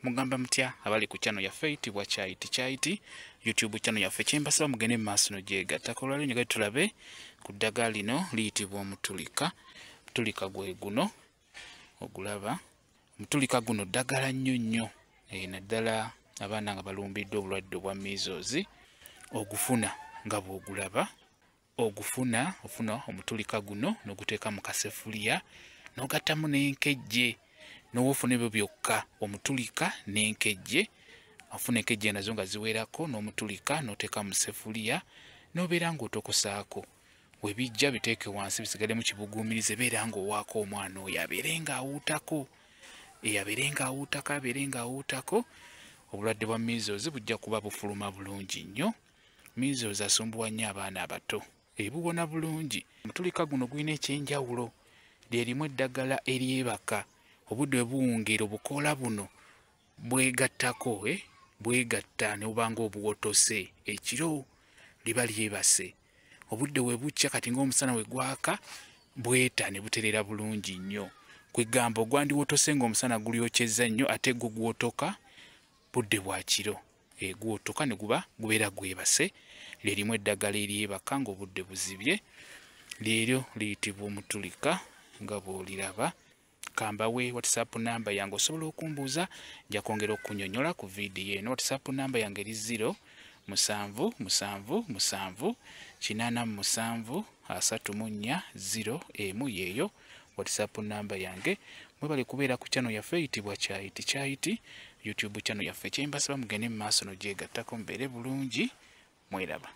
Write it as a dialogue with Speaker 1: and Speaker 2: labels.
Speaker 1: Mugamba mutya abali ku channel yaffe eyitibwa Kyayiti Kyayiti YouTube channel yaffe? Kyembasaba mugende mu maaso nogyegattako. Olwaleero njagala tulabe ku ddagala lino liyitibwa omutulika. Omutulika gwe guno ogulaba. Omutulika guno ddagala nnyo nnyo, naddala abaana nga balumbiddwa obulwadde obwa measles. Ogufuna nga bw'ogulaba, ogufuna ofuna omutulika guno n'oguteeka mu kasefuliya n'ogattamu n'enkejje, n'oba ebyo byokka, omutulika n'enkejje. Ofuna enkejje nazo nga ziwerako n'omutulika n'oteeka mu sefuliya n'obeera ng'otokosaako. We bijja biteeke wansi bisigalemu kibuguumirize, beera ng'owaako omwana oyo abeere ng'awuutako, abeere ng'awuutako, abeere ng'awuutako. Obulwadde bwa measles bujja kuba bufuluma bulungi nnyo. Measles asumbuwa nnyo abaana abato, ebuwona bulungi. Omutulika guno gulina ekyenjawulo, lye limu eddagala eryebaka. Obudde bwe buwungeera obukoola buno bwegattako, bwegatta ne buba ng'obuwotose. Ekiro liba lyebase, obudde we bukya kati ng'omusana we gwaka bweta ne butereera bulungi nnyo. Kwegamba ogwandiwotose ng'omusana gulyokyezza nnyo, ate gwo gwotoka budde bwa kiro, gwotoka ne guba gubeera gwebase. Lye limu eddagala eryebaka ng'obudde buzibye, lyeryo liyitibwa omutulika nga bw'oliraba. Kambawe WhatsApp namba yange, osobola okumbuuza, nja kwongera okunyonyola ku vidiyo eno. WhatsApp namba yange eri 0 7 7 7 87 34 0 1, yeeyo WhatsApp namba yange. Mwebale kubeera ku channel yaffe eyitibwa Kyayiti Kyayiti YouTube channel yaffe. Kyembasaba mugende mu maaso nogyegattako, mubeere bulungi, mweraba.